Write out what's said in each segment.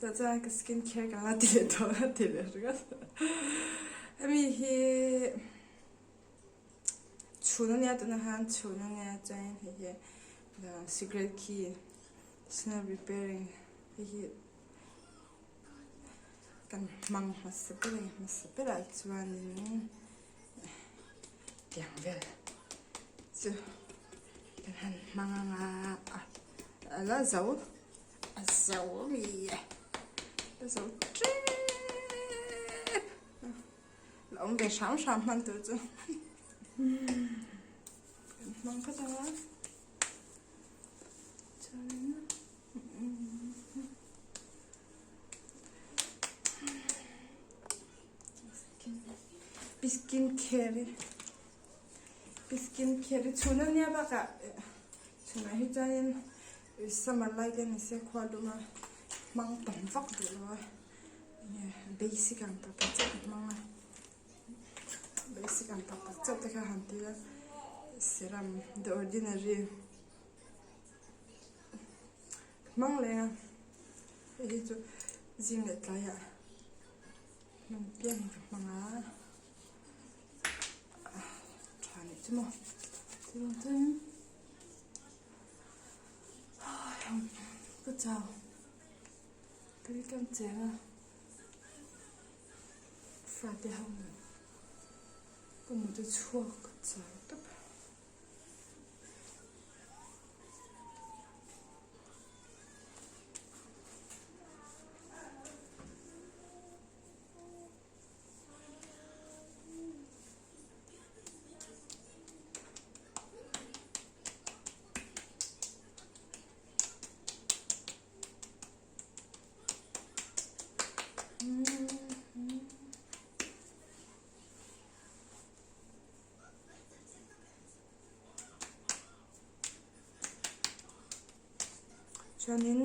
Tah chuan ka skin care kan la ti leh tawh a ti leh ringawt. Hemi hi chhun ania tunah hian chhun ania chuan hei hi secret key snow repairing hei hi kan hmang hmasa ber a ni hmasa berah chuanin tiang vel chu kan han hmang anga a la zo a zo ami e a zo tep la awm ve hram hram hman tur chu kan hmang phawt anga chuanin. Skin care i skin care i chhun ania bakah chhunah hi chuanin summer lai te ni se khua lum a hmang tam vak duh lo a enge basic ang tak tak chauh ka hmang a basic ang tak tak chauh te kha han ti a serum the ordinary. Hmang leng a, hei hi chu zing leh tlaiah hman piang hi ka hmang a, tha nih chu maw chuan chuan ka chau tui kan cheng a fate ho nen ka mut a chhuak ka chau tawp. Chuanin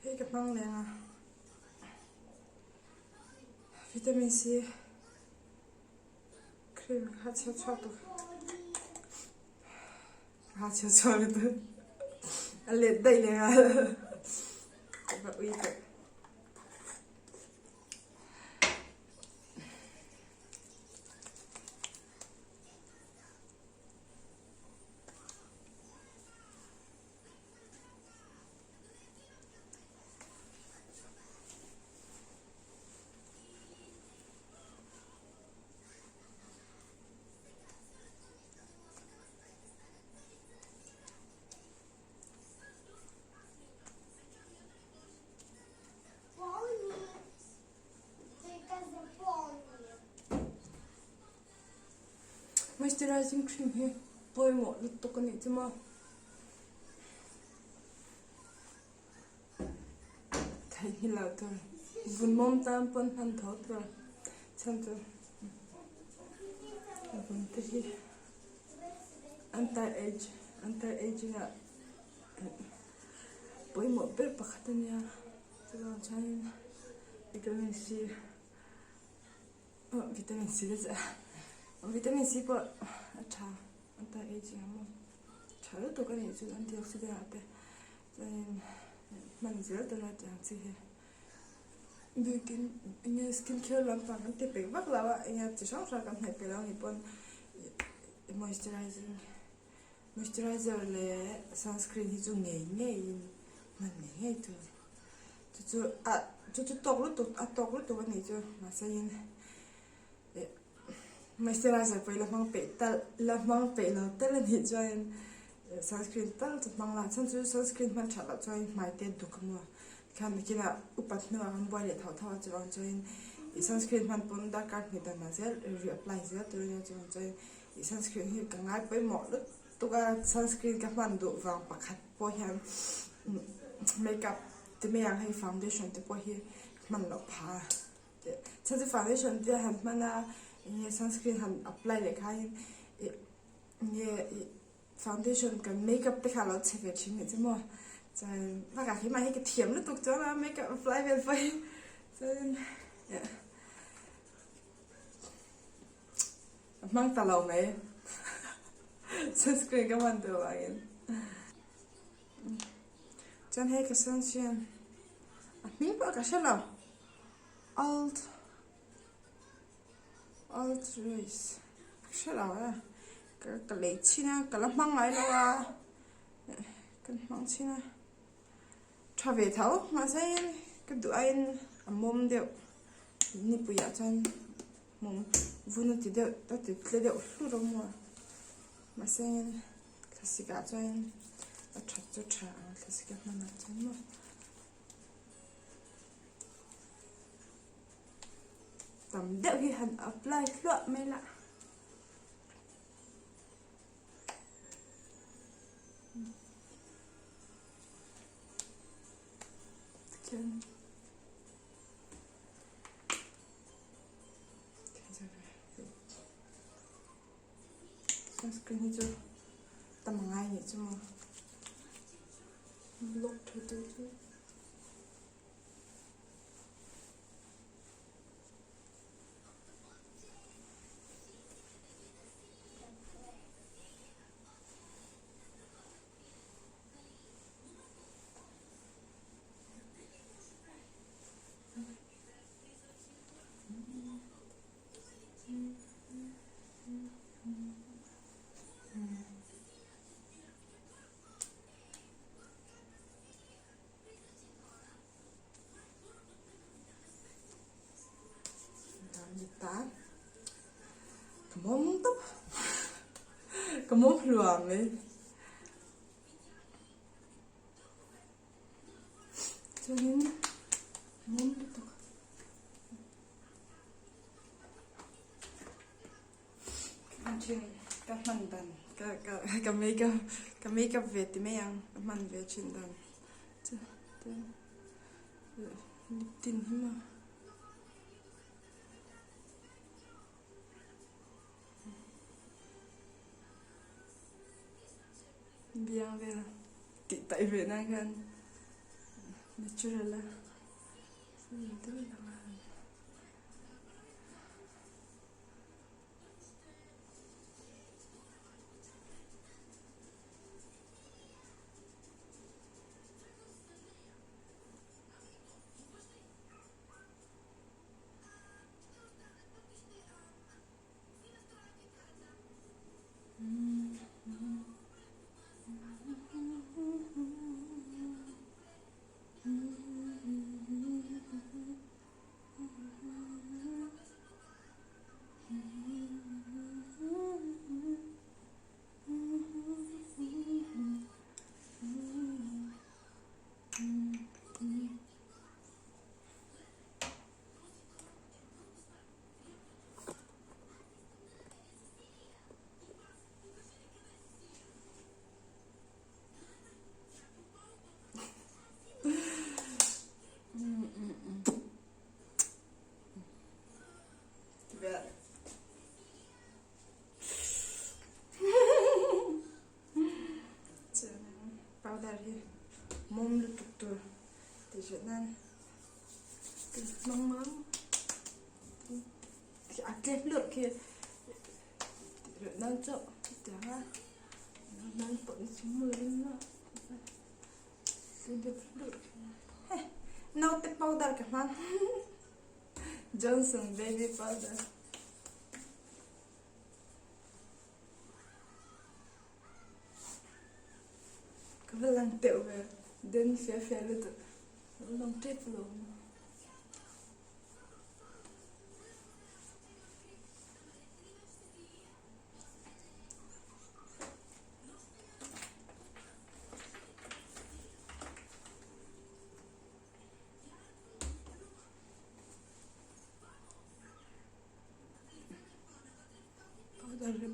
hei ka hmang leng a vitamin C cream kha chhiat chhuak tuk kha chhiat chhuak lutuk a let daih leh nghal ka ui tawh. Moisturizing cream hi pawimawh lutuk a nih chu maw. Theihnghilh loh tur vun mawm tan pawn hman tho tur chhan chu vun te hi anti age anti aging ah pawimawh ber pakhat a nia chuvang chuanin vitamin C oh vitamin C te chiah vitamin C pawh a tha anti aging ang maw tha lutuk a nih chu antioxidant ah te chuanin hman zel tur a tiang chi hi bikin enge skin care lampang an ti peih vak lo a enge chi hrang hrang kan hnaih peih lo a nih pawn moisturizing Moisturizer leh sunscreen hi chu ngei ngeiin hman ngei ngei tur. Chu chu a chu chu tawk lutuk a tawk lutuk a nih chu mahse in eh moisturizer pawh i la hmang peih tal la hmang peih lo tal a nih chuan sunscreen tal chu hmang la chhan chu sunscreen hman that loh chuan hmai te duk a maw khan nakinah upat hnuah kan buai leh thauh thauh a chuvang chuan i sunscreen hman pawn darkar hnih dan ah zel reapply zel tur a nia chuvang chuan I sunscreen hi ka ngai pawimawh lutuk a, sunscreen ka hman duh vang pakhat pawh hian makeup ti mai ang hei foundation te pawh hi ka hman loh phah a, chhan chu foundation te han hman a enge sunscreen han apply leh khain ih enge ih foundation kan makeup te kha a lo chhe ve thin nih chu maw chuan bakah keimah hi ka thiam lutuk chuan a makeup apply vel pawh hi chuanin eh. A hmang ta lo mai. Sunscreen ka hman tur vangin. Chuan hei ka sunscreen a hming pawh ka hre lo alt alt race ka hre lo e ka lei chhin a ka la hmang ngai lo a ka hmang chhin a tha ve tho mahse ka duh aiin a mawm deuh nipuiah chuan mawm vun a ti deuh a ti tle deuh hlur a maw mahse Thlasik ah chuan a that chu tha ang thlasik a hman ah chuan maw. Tam deuh hi han apply hluah mai lah. Tikhian. Sunscreen hi chu tam a ngai nih chu maw block tha tur chu. Ka mawm tawp ka mawm hluah mai chuanin mawm lutuk. Thin ka hman dan ka ka ka makeup ka makeup ve ti mai ang ka hman ve thin dan chu chuan lip tint hi maw biang vel tih taih ve nan khan natural a. Powder hi mawm lutuk tur tih hriat nan ka hmang ang a tle hlurh khi tih reuh nan chauh chutiang a nan pawh ni chung lovin maw. Naute powder ka hmang Johnson baby powder. Ka va lang teuh ve den fia fia lutuk lang tep lo.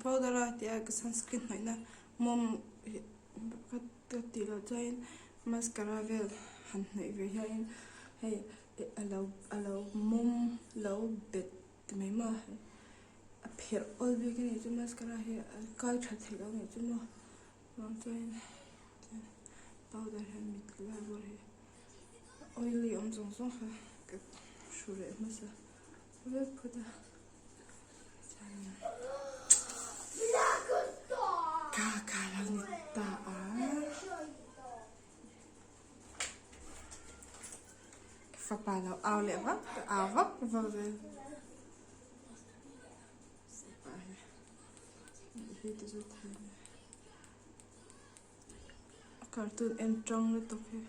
Powder a tia ka sunscreen hnawih na mawm ka tih loh chuan mascara vel han hnawih ve hian hei a lo mawm lo bet ti mai maw. A pherh awl bik a nih chu mascara hi a kai tha theih lo a nih chu maw chuan chuan powder hian mit lai bawr hi a oily awm zawng zawng kha ka hru reh hmasa vek phawt a chuan ka ka lo ni ta a. Fapa lo au leh vak au vak vak zel. A cartoon en tang lutuk hi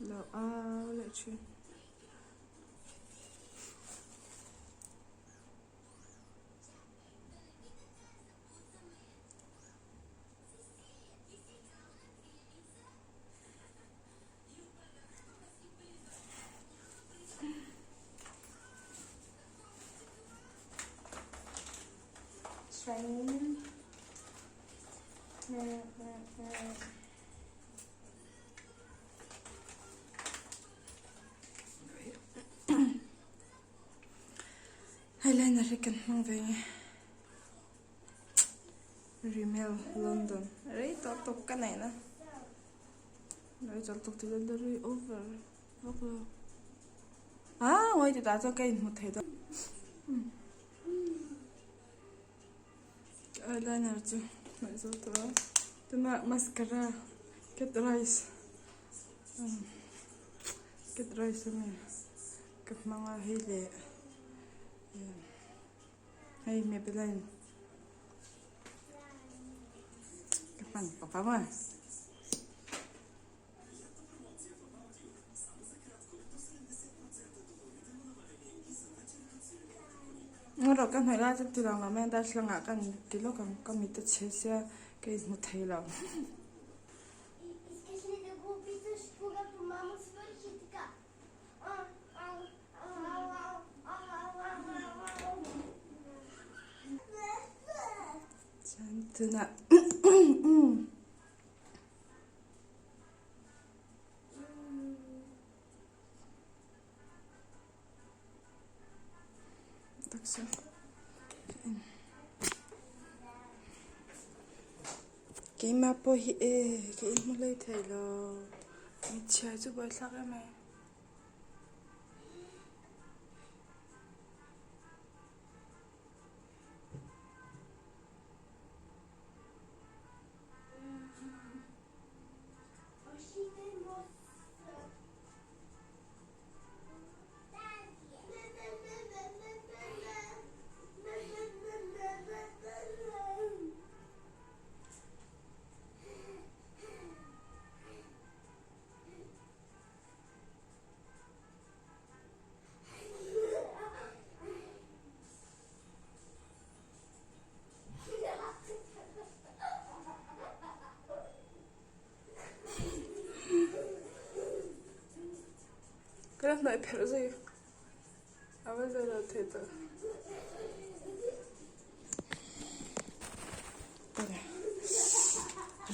lo au leh thin. Train. Eyeliner hi kan hmang ve nge. Rimmel London. Rei tawh tawp ka neih na. Rei tawh tawp ti la rei over vak lo. Ah, ngawi ti ta chuan ka inhmu thei dawn. Eyeliner chu hnaih zo tawh a. Tunah mascara cat rice cat rice a ni ka hmang a hei leh hei Maybelline ka hman bawk ang a. Erawh ka hnaih lai chu ti lang lo mai a darthlalang ah ka ti lawk ang ka mit a chhe sia ka inhmu thei lo. Chuan tunah Taksa keimah pawh hi e ka inhmu hlei thei lo hmeichhia chu buaithlak em mai. Ka la hnaih pherh zui a va zai lo thei tawh.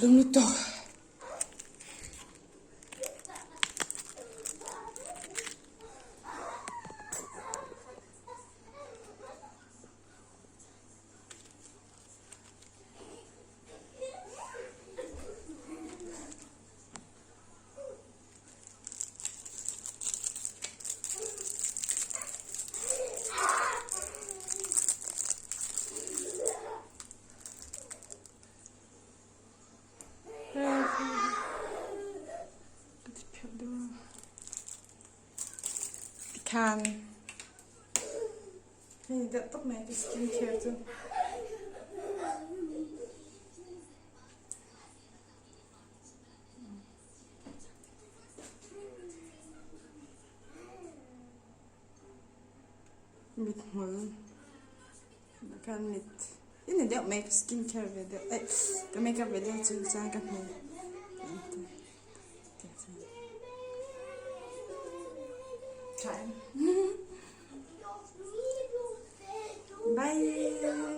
Lung lutuk. Tikhan hei deuh tawp mai ka skin care chu. Mit hmul khan mit i ni deuh mai ka skin care ve deuh eh ka makeup ve deuh chu chuan ka hmu Bye.